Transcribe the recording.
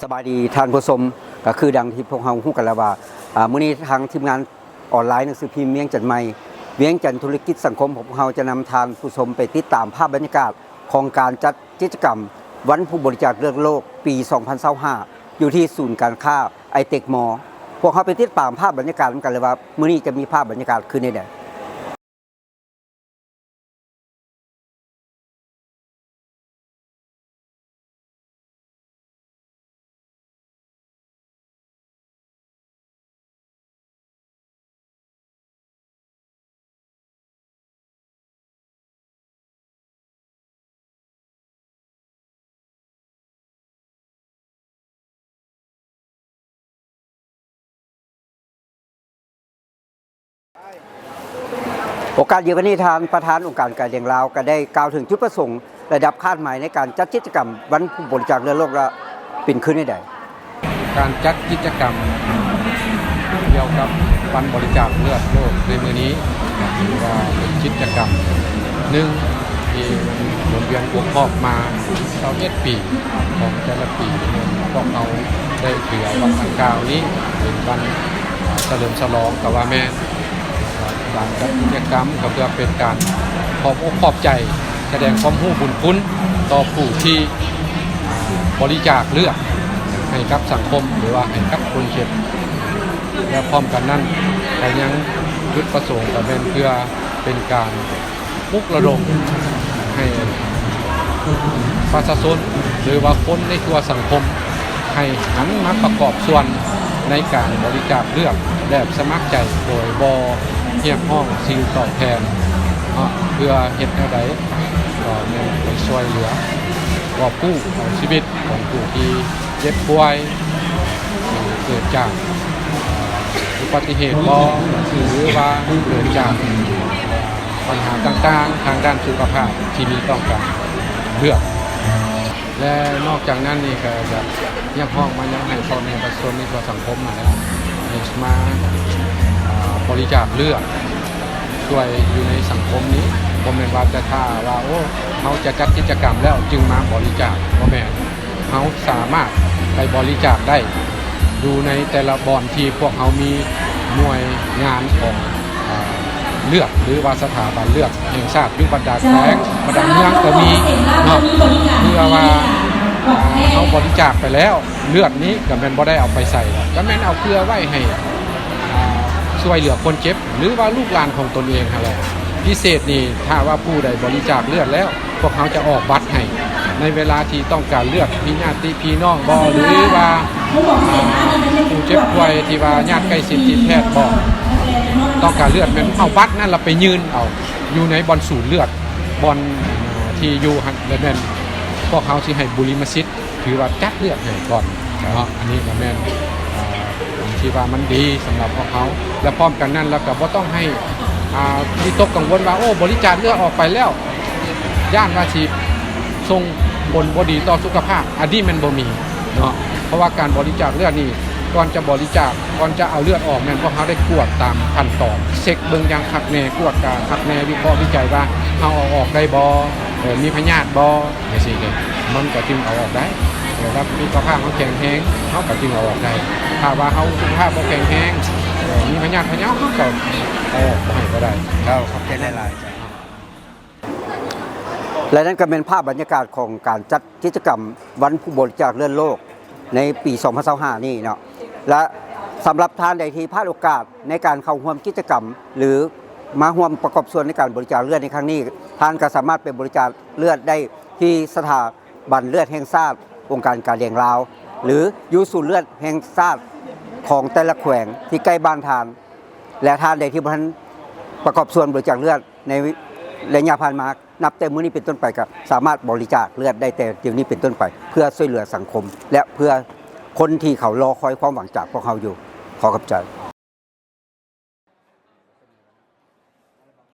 ສະບາຍດີທ່ານຜູ້ຊົມ, ກໍຄືດັ່ງທີ່ພວກເຮົາຮູ້ກັນແລ້ວວ່າ ອາ ມື້ນີ້ທາງທີມງານອອນລາຍໜັງສືພິມວຽງຈັນໃໝ່ ວຽງຈັນທຸລະກິດສັງຄົມ ຂອງພວກເຮົາຈະນຳທ່ານຜູ້ຊົມໄປຕິດຕາມພາບບັນຍາກາດຂອງການຈັດກິດຈະກຳວັນຜູ້ບໍລິຈາກເລືອດໂລກປີສອງພັນຊາວຫ້າ ຢູ່ທີ່ສູນການຄ້າໄອເຕັກມໍ. ພວກເຮົາໄປຕິດຕາມພາບບັນຍາກາດນຳກັນເລີຍວ່າ ມື້ນີ້ຈະມີພາບບັນຍາກາດຄືແນວໃດ. ໂອກາດດຽວກັນນີ້ ທ່ານປະທານອົງການການແດງລາວ ກໍໄດ້ກ່າວເຖິງຈຸດປະສົງ ແລະ ດັບຄາດໝາຍໃນການຈັດກິດຈະກຳວັນຜູ້ບໍລິຈາກເລືອດໂລກ ລະເປັນຄືແນວໃດ? ການຈັດກິດຈະກຳກ່ຽວກັບວັນບໍລິຈາກເລືອດໂລກໃນມື້ນີ້ ຖືວ່າເປັນກິດຈະກຳໜຶ່ງທີ່ໝູນວຽນຄົບຮອບມາຊາວເອັດປີຂອງແຕ່ລະປີ. ພວກເຮົາໄດ້ຖືເອົາວັນດັ່ງກ່າວນີ້ເປັນວັນ ສະເຫຼີມສະຫຼອງກໍວ່າແມ່ນ. ການຈັດກິດຈະກຳກໍເພື່ອເປັນການຂອບອົກຂອບໃຈ, ສະແດງຄວາມຮູ້ບຸນຄຸນຕໍ່ຜູ້ທີ່ ອ່າ ບໍລິຈາກເລືອດໃຫ້ກັບສັງຄົມ ຫຼືວ່າໃຫ້ກັບຄົນເຈັບ. ແລະ ພ້ອມກັນນັ້ນກໍຍັງຈຸດປະສົງກໍແມ່ນເພື່ອເປັນການ ປຸກລະດົມໃຫ້ປະຊາຊົນ ຫຼືວ່າຄົນໃນທົ່ວສັງຄົມ ໃຫ້ຫັນມາປະກອບສ່ວນໃນການບໍລິຈາກເລືອດແບບສະໝັກໃຈ ໂດຍບໍ່ຮຽກຮ້ອງສິ່ງຕອບແທນເນາະ, ເພື່ອເຮັດແນວໃດກໍແມ່ນໄປຊ່ວຍເຫຼືອກອບກູ້ເອົາຊີວິດຂອງຜູ້ທີ່ເຈັບປ່ວຍ ເກີດຈາກອຸບັດຕິເຫດບໍ ຫຼືວ່າເກີດຈາກ ບັນຫາຕ່າງໆທາງດ້ານສຸຂະພາບທີ່ມີຕ້ອງການເລືອດ. ແລະ ນອກຈາກນັ້ນນີ້ກໍຢາກຮຽກຮ້ອງມາຍັງໃຫ້ພໍ່ແມ່ປະຊາຊົນໃນທົ່ວສັງຄົມຫັ້ນແຫຼະ ໃຫ້ມາ ອ່າ ບໍລິຈາກເລືອດຊ່ວຍຢູ່ໃນສັງຄົມນີ້. ບໍ່ແມ່ນວ່າຈະຖ້າວ່າ ໂອ້ ເຮົາຈະຈັດກິດຈະກຳແລ້ວຈຶ່ງມາບໍລິຈາກ, ບໍ່ແມ່ນ. ເຮົາສາມາດໄປບໍລິຈາກໄດ້ຢູ່ໃນແຕ່ລະບ່ອນທີ່ພວກເຮົາມີໜ່ວຍງານຂອງ ອາ ເລືອດ ຫຼືວ່າສະຖາບັນເລືອດແຫ່ງຊາດຢູ່ບັນດາແຂວງ ບັນດາເມືອງກໍມີເນາະ. ເພື່ອວ່າ ອາ ເຮົາບໍລິຈາກໄປແລ້ວ ເລືອດນີ້ກໍແມ່ນບໍ່ໄດ້ເອົາໄປໃສດອກ, ກໍແມ່ນເອົາເພື່ອໄວ້ໃຫ້ ອາ ຊ່ວຍເຫຼືອຄົນເຈັບ ຫຼືວ່າລູກຫຼານຂອງຕົນເອງຫັ້ນແຫຼະ. ພິເສດນີ້ ຖ້າວ່າຜູ້ໃດບໍລິຈາກເລືອດແລ້ວ ພວກເຮົາຈະອອກບັດໃຫ້ ໃນເວລາທີ່ຕ້ອງການເລືອດ, ມີຍາດຕິພີ່ນ້ອງບໍ ຫຼືວ່າ ອ່າ ຜູ້ເຈັບປ່ວຍທີ່ວ່າຍາດໃກ້ຊິດຕິດແພດບໍ ຕ້ອງການເລືອດ, ແມ່ນເອົາບັດນັ້ນລະໄປຍື່ນເອົາຢູ່ໃນບ່ອນສູນເລືອດ, ບ່ອນທີ່ຢູ່ຫັ້ນ ແລະ ແມ່ນພວກເຮົາຊິໃຫ້ບຸລິມະສິດ ຖືວ່າຈັດເລືອດໃຫ້ກ່ອນເນາະ. ອັນນີ້ກໍແມ່ນ ອ່າ ອັນທີ່ວ່າມັນດີສຳລັບພວກເຮົາ ແລະ ພ້ອມກັນນັ້ນ ແລ້ວກໍບໍ່ຕ້ອງໃຫ້ ອ່າ ວິຕົກກັງວົນວ່າ ໂອ້ ບໍລິຈາກເລືອດອອກໄປແລ້ວ ຢ້ານວ່າຊິສົ່ງຜົນບໍ່ດີຕໍ່ສຸຂະພາບ, ອັນນີ້ແມ່ນບໍ່ມີເນາະ. ເພາະວ່າການບໍລິຈາກເລືອດນີ້ ກ່ອນຈະບໍລິຈາກ ກ່ອນຈະເອົາເລືອດອອກ ແມ່ນພວກເຮົາໄດ້ກວດຕາມຂັ້ນຕອນ, ເຊັກເບິ່ງຢ່າງຄັກແນ່, ກວດກາຄັກແນ່, ວິເຄາະວິໄຈວ່າເຮົາເອົາອອກໄດ້ບໍ່, ເອີ ມີພະຍາດບໍ່ ຈັ່ງຊີ້ເດ້ ມັນກໍຈຶ່ງເອົາອອກໄດ້. ເອີ ແລ້ວສຸຂະພາບເຮົາແຂງແຮງ ເຮົາກໍຈຶ່ງເອົາອອກໄດ້. ຖ້າວ່າເຮົາສຸຂະພາບບໍ່ແຂງແຮງ ເອີ ມີພະຍາດພະເຍົາ ເຮົາກໍເອົາອອກບໍ່ໃຫ້ກໍໄດ້. ເຈົ້າ ຂອບໃຈຫຼາຍໆ. ແລະ ນັ້ນກໍແມ່ນພາບບັນຍາກາດຂອງການຈັດກິດຈະກຳວັນຜູ້ບໍລິຈາກເລືອດໂລກໃນປີສອງພັນຊາວຫ້ານີ້ເນາະ. ແລະ ສຳລັບທ່ານໃດທີ່ພາດໂອກາດໃນການເຂົ້າຮ່ວມກິດຈະກຳ ຫຼື ມາຮ່ວມປະກອບສ່ວນໃນການບໍລິຈາກເລືອດໃນຄັ້ງນີ້, ທ່ານກໍສາມາດໄປບໍລິຈາກເລືອດໄດ້ທີ່ສະຖາບັນເລືອດແຫ່ງຊາດ ອົງການກາແດງລາວ ຫຼື ຢູ່ສູນເລືອດແຫ່ງຊາດຂອງແຕ່ລະແຂວງທີ່ໃກ້ບ້ານທ່ານ. ແລະ ທ່ານໃດທີ່ບໍ່ທັນປະກອບສ່ວນບໍລິຈາກເລືອດໃນໄລຍະຜ່ານມາ, ນັບແຕ່ມື້ນີ້ເປັນຕົ້ນໄປ ກໍສາມາດບໍລິຈາກເລືອດໄດ້ແຕ່ດຽວນີ້ເປັນຕົ້ນໄປ ເພື່ອຊ່ວຍເຫຼືອສັງຄົມ ແລະ ເພື່ອຄົນທີ່ເຂົາລໍຄອຍຄວາມຫວັງຈາກພວກເຮົາຢູ່. ຂໍຂອບໃຈ.